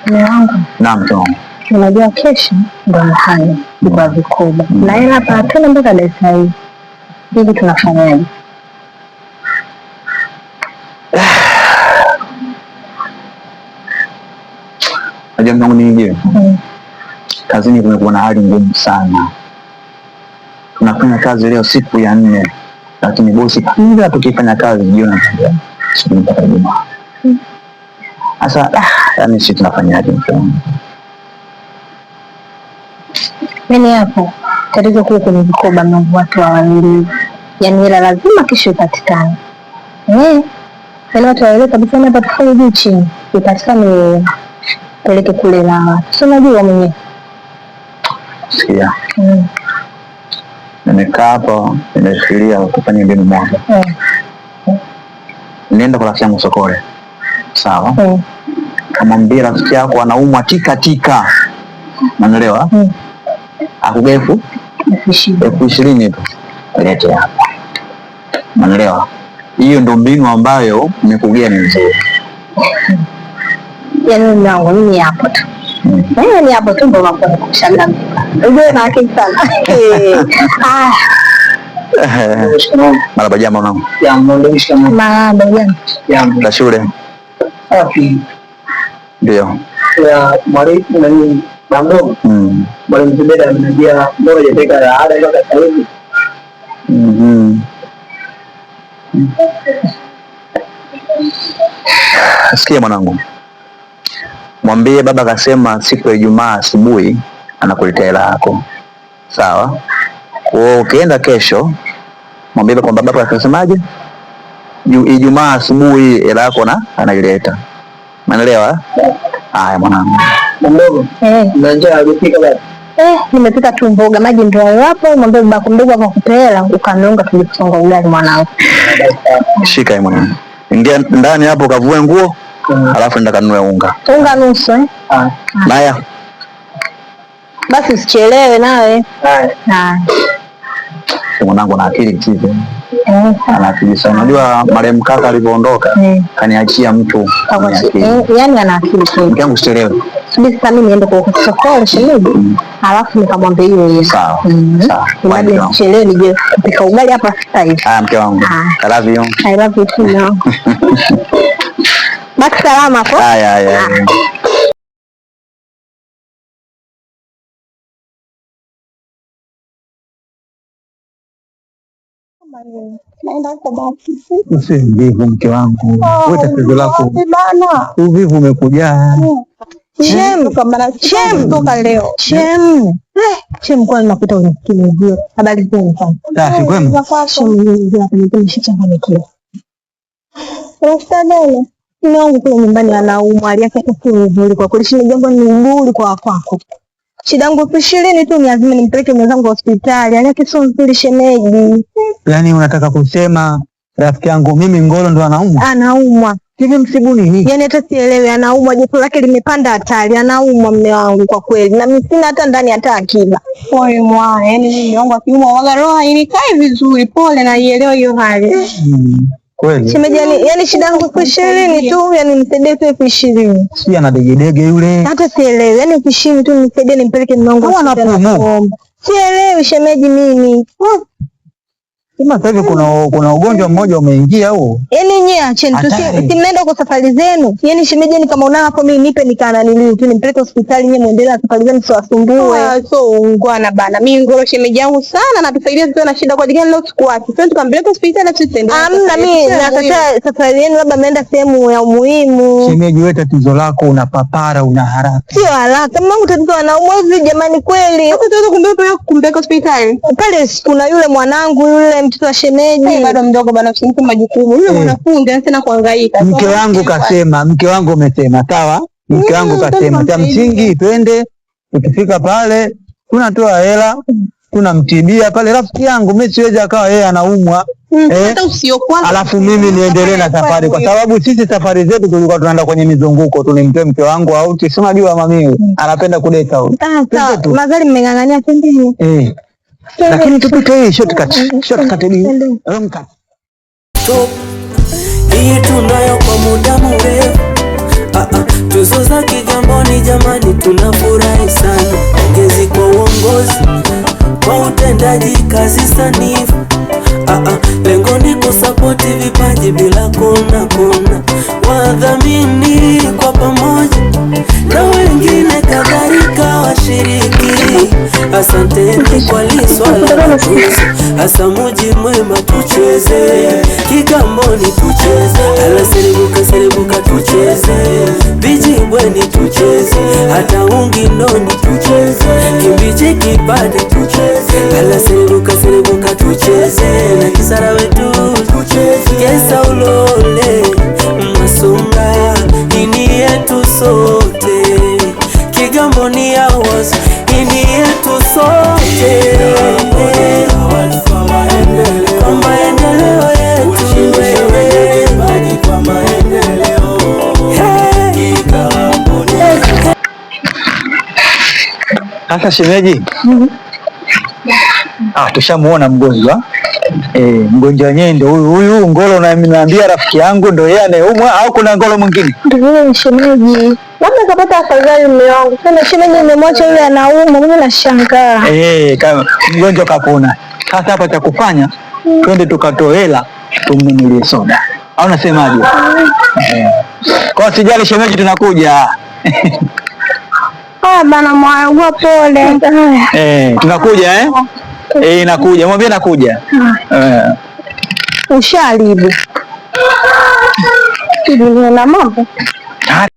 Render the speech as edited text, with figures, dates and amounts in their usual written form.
Mume wangu. Naam, mke wangu. Unajua kesho ndo mahali kwa vikoba na hela hapa hatuna mpaka dakika hii. Hivi tunafanyaje? Najua mke wangu niingie. Kazini kumekuwa na hali ngumu sana. Tunafanya kazi leo siku ya 4, lakini bosi kila tukifanya kazi jioni anatuambia siku mpaka Ijumaa. Sasa yaani sisi tunafanyaje mke wangu? Mimi hapo tatizo kule kwenye vikoba, Mungu watu hawaelewi. Yaani hela lazima kesho ipatikane. Yaani watu waelewe kabisa, yaani hapa tufanye juu chini ipatikane, peleke kule la watu. Si unajua mwenyewe. Sikia. Nimekaa hapa nimefikiria kufanya mbinu moja. Nenda kwa rafiki yangu Sokole. Sawa? Kamwambia rafiki yako anaumwa tika tika. Unanielewa? Akugae 20,000. 20,000 tu. Lete hapa. Unanielewa? Hiyo ndio mbinu ambayo nimekugea ni nzuri. Yaani mume wangu mimi hapo tu. Mimi ni hapo tu ndo mambo ya kushangaa. Unajua na akili sana. Marhaba jambo mwanangu. Jambo, ndugu, shikamoo. Marhaba jambo. Jambo. La shule. Safi. Ndio. Ya mwalimu nani Bambo? Mwalimu Zubeda ameniambia mbona hujapeleka la ada mpaka sasa hivi? Sikia mwanangu. Mwambie baba akasema siku ya Ijumaa asubuhi anakuletea hela yako. Sawa? Kwa hiyo ukienda kesho mwambie kwamba baba akasemaje? Ijumaa asubuhi hela yako na anaileta. Unaelewa? Haya mwanangu. Mdogo. Na njaa hujapika bado? Nimepika tu mboga, maji ndio hayo hapo. Mwambie babako mdogo akakupe hela ukanunga tuje kusonga ugali mwanangu. Shika hii mwanangu. Ingia ndani hapo kavue nguo, alafu nenda kanunue unga. Unga nusu? Haya. Basi usichelewe nawe. Haya. Haya. Mwanangu ana akili chizi. Ana akili sana. Unajua marehemu kaka alivyoondoka, kaniachia mtu mwenye akili. Yaani ana akili kweli. Mke wangu usichelewe. Subiri sasa mimi niende kwa sokoni shemeji. Alafu nikamwambia hiyo hiyo. Sawa. Sawa. Ngoja nisichelewe nije kupika ugali hapa sasa hivi. Haya mke wangu. I love you. I love you too now. Baki salama hapo. Haya, haya, haya. Naenda huko basi. Usiwe mvivu mke wangu. Wewe tatizo lako. Bana. Uvivu umekujaa. Shem, Shem toka leo. Shem. Shem, kwa nini nakuta unisikilizie? Habari zenu sana. Safi kwema. Shem, mimi hapa nimeshachanganyikiwa. Unataka nini? Mume wangu kule nyumbani anaumwa, hali yake hata si nzuri kwa kweli. Shida jambo ni nguli kwa kwako. Shida yangu 20,000 tu ni lazima nimpeleke mwenzangu hospitali. Hali yake sio nzuri shemeji. Yaani unataka kusema rafiki yangu mimi Ngolo ndo anaumwa? Anaumwa. Hivi msibu nini? Yaani hata sielewi anaumwa, joto lake limepanda hatari, anaumwa mume wangu kwa kweli. Na mimi sina hata ndani hata akiba. Pole mwana, yaani mume wangu akiumwa waga roho hainikai vizuri. Pole, naielewa hiyo hali. Kweli. Shemeji, yaani shida yangu 20,000 tu, yaani nisaidie tu 20,000. Sijui ana degedege yule. Hata sielewi, yaani 20,000 tu nisaidie nimpeleke mume wangu Kama hospitali anapumua. kuomba. Sielewi shemeji mimi. Sema sasa hivi kuna ugonjwa mmoja umeingia huo. Yaani nyie acheni tu, Hatari. si mnaenda kwa safari zenu. Yaani shemeji, yaani kama unao hapo mimi nipe nikananiliu tu nimpeleke hospitali, nyie muendelee na safari zenu siwasumbue. So ungwana bana. Mimi Ngolo shemeji yangu sana anatusaidia tukiwa na shida kwa ajili leo tukuache. Sasa tukampeleka hospitali na sisi tuendelee. Hamna, mimi nakataa safari yenu, labda mmeenda sehemu ya umuhimu. Shemeji, wewe tatizo lako unapapara, una haraka. Sio haraka. Mungu tatizo anaumwa hivi jamani kweli. Sasa tuweze kumpeleka hospitali. Pale kuna yule mwanangu yule mtoto wa shemeji. Bado mdogo bana, usimpe majukumu. Yule mwanafunzi anasema kuhangaika. Mke wangu kasema, mke wangu umesema, sawa? Mke wangu kasema, cha msingi twende, tukifika pale tunatoa hela, tunamtibia pale. Rafiki yangu mimi siwezi akawa yeye anaumwa Hata usiokuwa alafu mimi niendelee na safari, kwa sababu sisi safari zetu tulikuwa tunaenda kwenye mizunguko tu, nimtoe mke wangu au si unajua mami anapenda kudeka huyu. Sawa, mazali mmeng'ang'ania, twendeni. Lakini tupite hii shortcut, shortcut hii. Long cut. Top. Hii tunayo kwa muda mrefu. Tuzo za Kigamboni. Kigamboni jamani, tunafurahi sana. Pongezi kwa uongozi kwa utendaji kazi sanifu. Lengo ni kusapoti vipaji bila kona kona, wadhamini kwa pamoja na wengine kadhalika washiriki. Asanteni kwa liswala la tuzo, hasa muji mwema tucheze, Kigamboni tucheze, ala serebuka serebuka tucheze, vijibweni tucheze, hata Ungindoni tucheze, Kimbichi kipande tucheze, ala serebuka serebuka tucheze, na Kisara wetu tucheze, Kesa ulole Masunga ini yetu sote, Kigamboni Awards ini yetu sote, kwa maendeleo yetu wewe. Hey. Sasa shemeji, tushamuona mgonjwa. Mgonjwa wenyewe ndio huyu huyu Ngolo, na naambia rafiki yangu ndio yeye anayeumwa au kuna Ngolo mwingine? Ndio yule ni shemeji. Labda kapata afadhali mume wangu. Sasa shemeji nimemwacha yule anaumwa, mimi nashangaa. Kama mgonjwa kapona. Sasa hapa cha kufanya twende tukatoe hela tumnunulie soda. Au nasemaje? Kwa sijali shemeji, tunakuja. Haya bana, mwaugua pole. Tunakuja eh? Nakuja. Mwambie nakuja. Usharibu. Dunia na mambo. Tayari.